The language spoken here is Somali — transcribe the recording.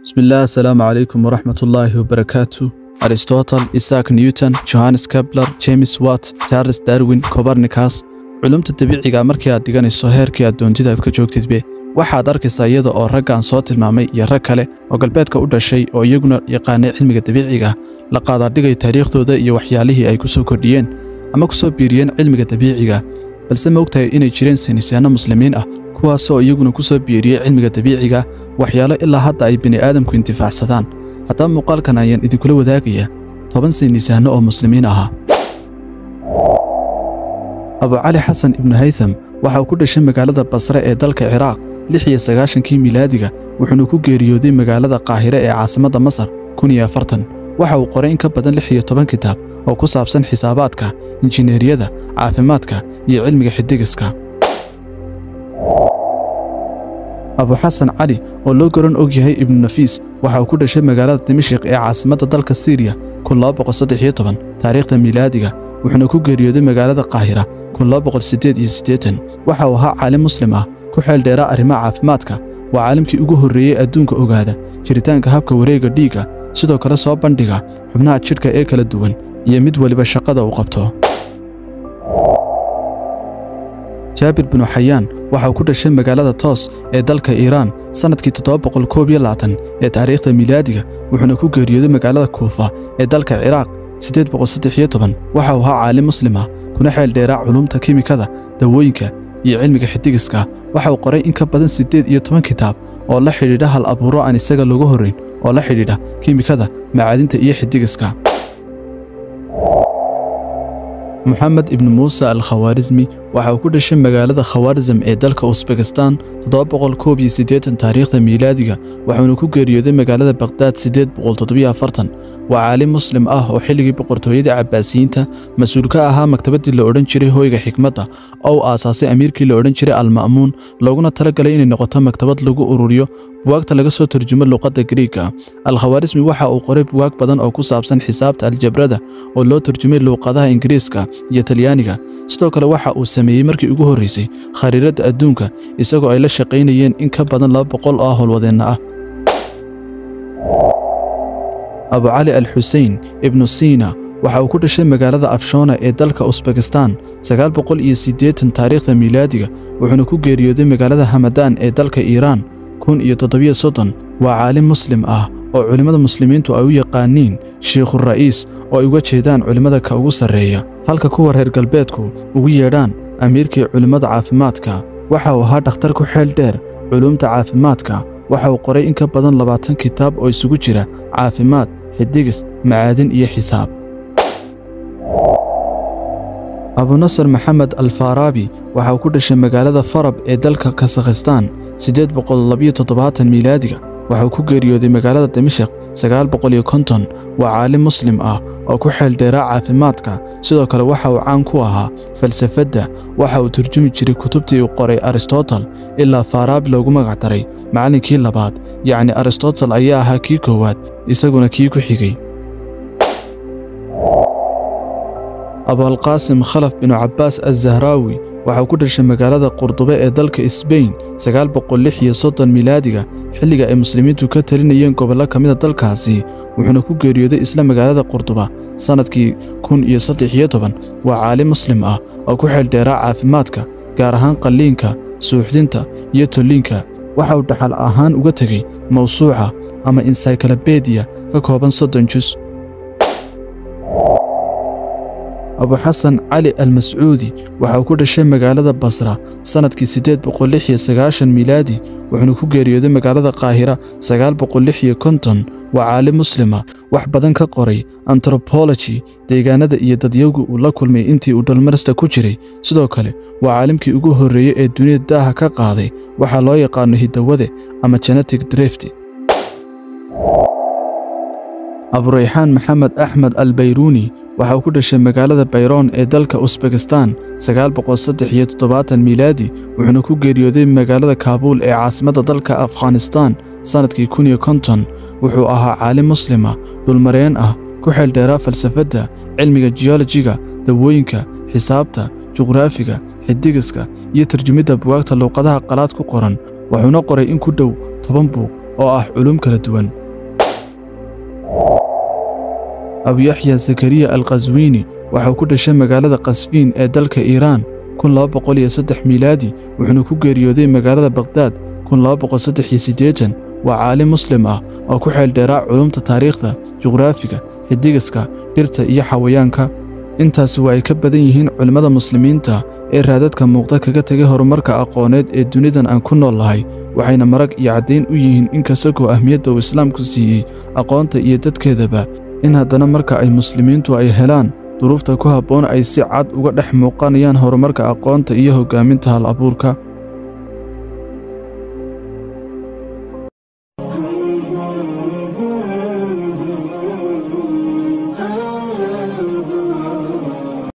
Bismillaah, assalaamu calaykum waraxmatullaahi wabarakaatu. Aristotle, Isaac Newton, Johannes Kepler, James Watt, Charles Darwin, Copernicus. Culumta dabiiciga markii aad dhiganayso heerkii aad doontida aad ka joogtidbe, waxaad arkaysaa iyada oo raggaan soo tilmaamay iyo rag kale oo galbeedka u dhashay oo iyaguna yaqaanay cilmiga dabiiciga la qaadaadhigay taariikhdooda iyo waxyaalihii ay ku soo kordhiyeen ama ku soo biiriyeen cilmiga dabiiciga. Balse ma ogtahay inay jireen saynisyahanno muslimiin ah kuwaasoo iyaguna ku soo biiriyey cilmiga dabiiciga waxyaalo ilaa hadda ay bini'aadamku intifaacsadaan? Haddaba muuqaalkan ayaan idinkula wadaagaya 10 saynisyahanno oo muslimiin ahaa. Abu Cali Xasan ibnu Haytham waxa uu ku dhashay magaalada Basre ee dalka Ciraaq 96-kii miilaadiga, wuxuuna ku geeriyooday magaalada Qaahire ee caasimadda Masar 1040. Waxa uu qoray in ka badan 16 kitaab oo ku saabsan xisaabaadka, injineeriyada, caafimaadka iyo cilmiga xidigiska. Abu Xasan Cali oo loo garan og yahay Ibnu Nafiis waxa uu ku dhashay magaalada Dimashq ee caasimadda dalka Siiriya 1213 taariikhda miilaadiga, wuxuuna ku geeriyooday magaalada Qaahira 1288. Waxa uu ahaa caalim muslim ah ku xeel dheeraa arrimaha caafimaadka. Waa caalimkii ugu horreeyey adduunka ogaada jiritaanka habka wareegga dhiigga, sidoo kale soo bandhiga xubnaha jidhka ee kala duwan iyo mid waliba shaqada uu qabto. Jaabir binu Xayaan waxa uu ku dhashay magaalada Toos ee dalka Iiraan sanadkii 721 ee taariikhda miilaadiga, wuxuuna ku geeriyooday magaalada Kuufa ee dalka Ciraaq 813. Waxa uu ahaa caalim muslim ah kuna xeel dheeraa culumta kiimikada, dawooyinka iyo cilmiga xidigiska. Waxa uu qoray in ka badan 18 kitaab oo la xidhiidha hal abuuro aan isaga looga horrayn oo la xidhiidha kiimikada, macaadinta iyo xidigiska. Moxamed ibnu Muuse al-Khawaarizmi waxa uu ku dhashay magaalada Khawaarizm ee dalka Usbekistan 781 taariikhda miilaadiga, waxauna ku geeriyooday magaalada Baqdaad 847. Waa caalim muslim ah oo xilligii boqortooyada Cabbaasiyiinta mas-uul ka ahaa maktabaddii la odhan jiray Hoyga Xikmadda oo uu aasaasay amiirkii la odhan jiray Al-Ma'muun, looguna talagalay inay noqoto maktabad lagu ururiyo buwaagta laga soo turjumo luqadda Giriigga. Al-Khawaarizmi waxa uu qoray buwaag badan oo ku saabsan xisaabta aljabrada oo loo turjumay luqadaha Ingiriiska iyo Talyaaniga. Sidoo kale waxa uu sameeyey markii ugu horreysay khariidadda adduunka, isagoo ay la shaqaynayeen in ka badan 200 oo howlwadeenna ah. Abu Cali al-Xusein ibnu Siina waxa uu ku dhashay magaalada Afshona ee dalka Usbekistan 980 taariikhda miilaadiga, wuxuuna ku geeriyooday magaalada Hamadaan ee dalka Iiraan 1037. Waa caalim muslim ah oo culimmada muslimiintu ay u yaqaaniin Shiikhur Ra'iis, oo ay uga jeedaan culimmada ka ugu sarreeya, halka kuwa reer galbeedku ugu yeedhaan amiirkii culimmada caafimaadka. Waxa uu ahaa dhakhtar ku xeel dheer culumta caafimaadka. Waxa uu qoray in ka badan 20 kitaab oo isugu jira caafimaad, xidigis, macaadin iyo xisaab. Abu Nasr Maxamed Al-Farabi waxa uu ku dhashay magaalada Farab ee dalka Kasakhistan 872 miilaadiga, waxa uu ku geeriyooday magaalada Dimashq 950. Waa caalim muslim ah oo ku xeel dheeraa caafimaadka. Sidoo kale waxa uu caan ku ahaa falsafadda. Waxa uu turjumi jiray kutubtii uu qoray Aristotle, ilaa Farabi loogu magac daray macallinkii labaad, yacni Aristotle ayaa ahaa kii koowaad, isaguna kii ku xigay. Abualqaasim Khalaf binu Cabbaas Az-Zahraawi waxa uu ku dhashay magaalada Qurdube ee dalka Sbain 936 miilaadiga, xilliga ay muslimiintu ka talinayeen gobollo ka mid a dalkaasi, wuxuuna ku geeriyooday isla magaalada Qurduba sanadkii 1013. Waa caalim muslim ah oo ku xeel dheeraa caafimaadka, gaar ahaan qalliinka, suuxdinta iyo tolliinka. Waxa uu dhaxal ahaan uga tegey mawsuuca ama encyclopedia ka kooban 30 juz. Abu Xasan Cali Al-Mascuudi waxa uu ku dhashay magaalada Basra sanadkii 896 miilaadi, wuxuuna ku geeriyooday magaalada Qaahira 956. Waa caalim muslima wax badan ka qoray anthropology, deegaanada iyo dadyagu uu la kulmay intii uu dhalmarista ku jiray. Sidoo kale waa caalimkii ugu horreeyey ee dunida daaha ka qaaday waxaa loo yaqaano hidawade ama genetic drift. Aburayxaan Maxamed Axmed Al-Bayruuni waxa uu ku dhashay magaalada Bayroon ee dalka Usbekistan 973 miilaadi, wuxuuna ku geeriyooday magaalada Kaabuul ee caasimadda dalka Afghanistan sanadkii 1050. Wuxuu ahaa caalim muslim ah, dhulmareen ah, ku xeel dheeraa falsafadda, cilmiga geologiga, dawooyinka, xisaabta, juqraafiga, xidigiska iyo tarjumidda bugaagta luuqadaha qalaad ku qoran. Wuxuuna qoray in ku dhow 10 buug oo ah culum kala duwan. Abu Yaxya Zakariya Alqaswiini waxauu ku dhashay magaalada Qasfiin ee dalka Iiraan 1203 miilaadi, wuxuuna ku geeriyooday magaalada Baqhdaad 1283. Waa caalim muslim ah oo ku xeeldheeraa culumta taariikhda, juqraafiga, xidigiska, dhirta iyo xawayaanka. Intaasi waa ay ka badan yihiin culimmada muslimiinta ee raadadka muuqda kaga tegay horumarka aqooneed ee dunidan aan ku nool lahay, waxayna marag iyo caddayn u yihiin in kasagoo ahmiyadda uu islaamku siiyey aqoonta iyo dadkeedaba, in haddana marka ay muslimiintu ay helaan duruufta ku habboon ay si cad uga dhex muuqanayaan horumarka aqoonta iyo hoggaaminta hal abuurka.